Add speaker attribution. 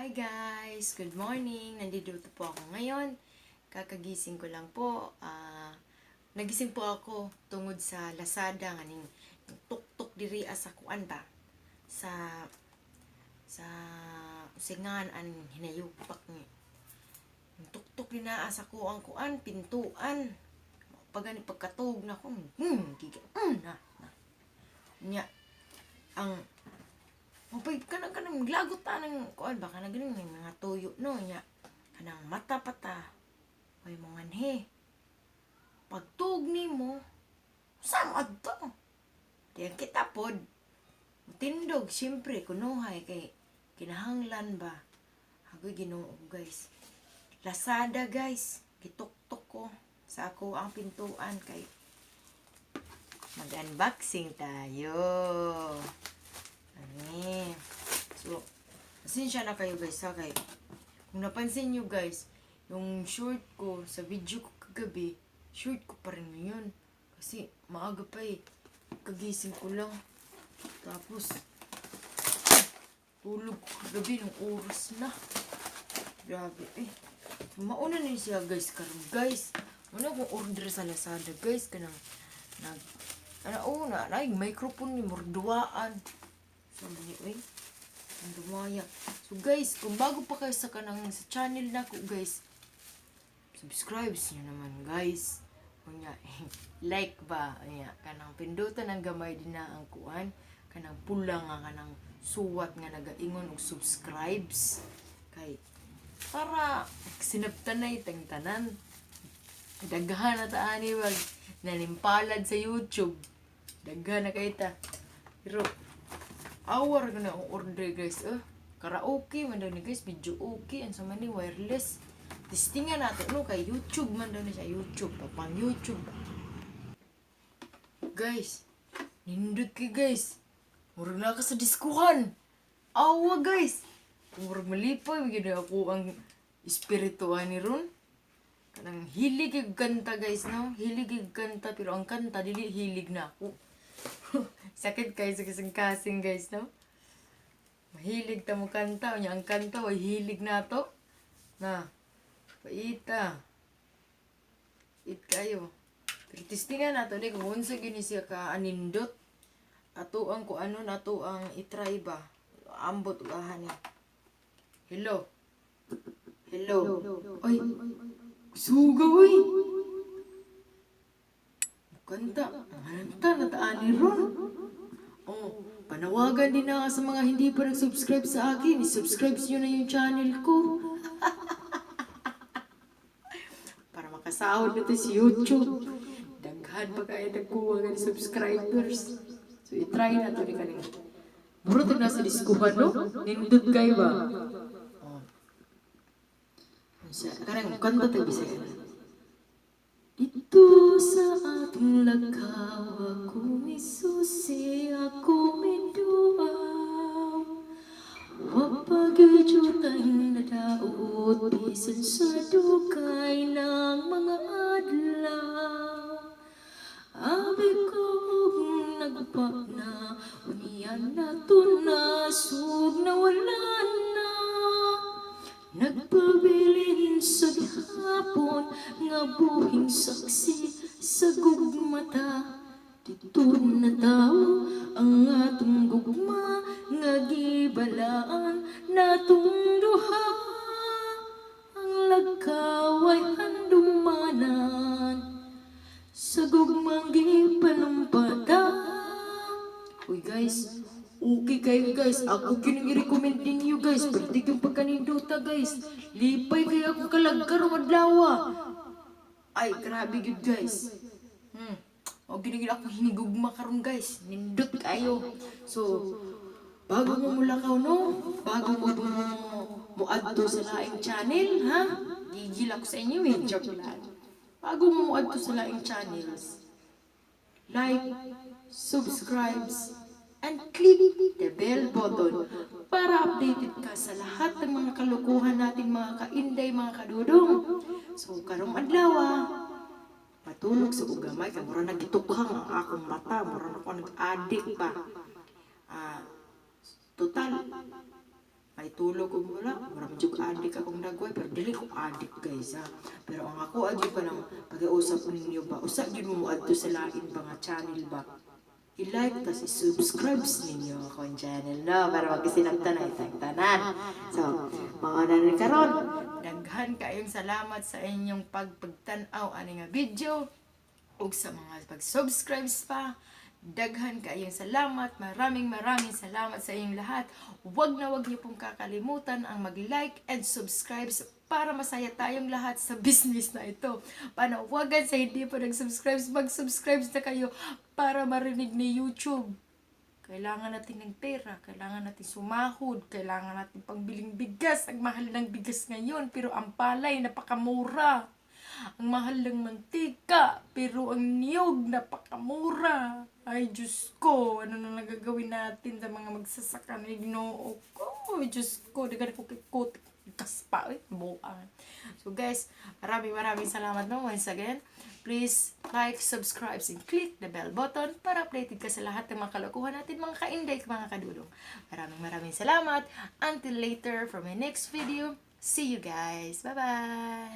Speaker 1: Hi guys! Good morning! Nandito po ako ngayon. Kakagising ko lang po. Nagising po ako tungod sa Lazada nga ning tuk-tuk diri sa kuan ba, sa usingan ang hinayupak ni. Tuk-tuk ni naa sa kuang kuan pintuan. Pag gani pagkatug na ko, giga, na, na. Nya, ang mapay kanang kanang maglagot ta ng kuan ba, kanang ganing may mga tuyo, no? Nya kanang mata pata way mo nganhe pagtug nimo sa mo adto di ang kita pod tindog, siyempre kunuhay kay kinahanglan ba. Agoy, Ginoo, guys. Lazada, guys, gituktok ko sa ako ang pintuan kay mag-unboxing tayo. Ani. So, pasensya na kayo, guys, ha, kay kung napansin nyo, guys, yung short ko sa video ko kagabi, short ko pa rin yun. Kasi maaga pa eh. Kagising ko lang. Tapos, tulog ko kagabi nung oras na. Grabe eh. So, mauna na siya, guys, karon, guys. Una kong order sa Lazada, guys, kanang nag ano, oh, na na microphone ni murduaan. Sabi niya, uy, ang dumaya. So guys, kung bago pa kayo sa kanang sa channel na ko, guys, subscribe niyo naman, guys. Unya, like ba? Unya, kanang pindutan ang gamay din na ang kuan, kanang pula nga kanang suwat nga nagaingon og subscribes kay para sinabtanay tang tanan. Daghan na ta ani wag nanimpalad sa YouTube. Daghan na kay ta. Pero awar na ang order, guys, eh. Karaoke man daw ni, guys, video okay ang sa man ni wireless. Testingan nato, no, kay YouTube man daw ni siya, YouTube pa, pang YouTube. Guys, nindot kay, guys. Murag na ka sa diskuhan. Awa, guys. Murag malipay gyud ako ang espiritu ani ron. Kanang hilig kay kanta, guys, no? Hilig kay kanta, pero ang kanta dili hilig na ako. Sakit kay sa kasing-kasing, guys, no? Mahilig ta mo kanta, unya ang kanta way hilig na to. Na. Paita. It kayo. Pero testingan nato ni kung unsa gyud ni siya ka anindot. Ato ang kung ano na to ang i-try ba. Ambot ug ni. Hello. Hello. Ay. Suga uy. Kanta. Kanta na taan ni ron. Oh, panawagan din na sa mga hindi pa nag-subscribe sa akin. I-subscribe niyo na yung channel ko para makasahod na to si YouTube. Daghan pa kaya nagkuha ng subscribers. So, i-try na to ni kaning. Muro to na sa diskuhan, no? Nindot kayo ba? Oh. Sa, kanang kanta tayo Bisaya. Dito sa atong lakaw, ako misusi, ako miduaw. Wapagjutan na daot, bisan sa dugay ng mga adlaw. Abi ko nagpa na, uniyan na to na, sug na wala na. Nagpabilin sa gihapon nga buhing saksi sa gugmata. Dito na tao ang atong gugma nga gibalaan natong duha. Ang lakaw ay handumanan sa gugmang gipanumpata. Uy guys, okay kayo, guys. Ako kining i-recommend ninyo, guys. Pwede yung pagkaninduta, guys. Lipay kayo ako kalagkar adlaw. Ay, grabe gyud, guys. O gini ako hinigugma karon, guys. Nindot kayo. So, bago mo mulakaw, no? Bago mo mo adto sa laing channel, ha? Gigil ako sa inyo eh. Joke lang. Bago mo mo adto sa laing channels, like, subscribe, and click the bell button para updated ka sa lahat ng mga kalukuhan nating mga kainday, mga kadudong. So, karong adlaw, patulog sa ugamay, kay mura nagitukhang ang akong mata, mura na ko nag-addict pa. Total, May tulog og wala, mura man jud adik akong dagway, pero dili ko adik, guys, ha. Pero ang ako adyo pa lang pag-usap ninyo ba, usa gyud mo moadto sa lain ba nga channel ba. I-like tas i-subscribe ninyo akong channel, no, para magkasinabtan na itang tanan. So, mao na ni karon. Daghan kayong salamat sa inyong pagpagtan-aw ani nga video ug sa mga pag-subscribe pa. Daghan kayong salamat. Maraming maraming salamat sa inyong lahat. Huwag na huwag niyo pong kakalimutan ang mag-like and subscribe para masaya tayong lahat sa business na ito. Panawagan sa hindi pa nag-subscribe, mag-subscribe na kayo para marinig ni YouTube. Kailangan natin ng pera, kailangan natin sumahod, kailangan natin pangbiling bigas. Ang mahal ng bigas ngayon, pero ang palay napakamura. Ang mahal ng mantika, pero ang niyog napakamura. Ay, Diyos ko, ano na lang gagawin natin sa mga magsasaka na Ginoo ko? Ay, Diyos ko, di ka na ko kaspa, eh, buang. So guys, maraming maraming salamat, no, once again. Please like, subscribe, and click the bell button para updated ka sa lahat ng mga kalokohan natin, mga kainday, mga kadulong. Maraming maraming salamat. Until later for my next video. See you guys. Bye-bye!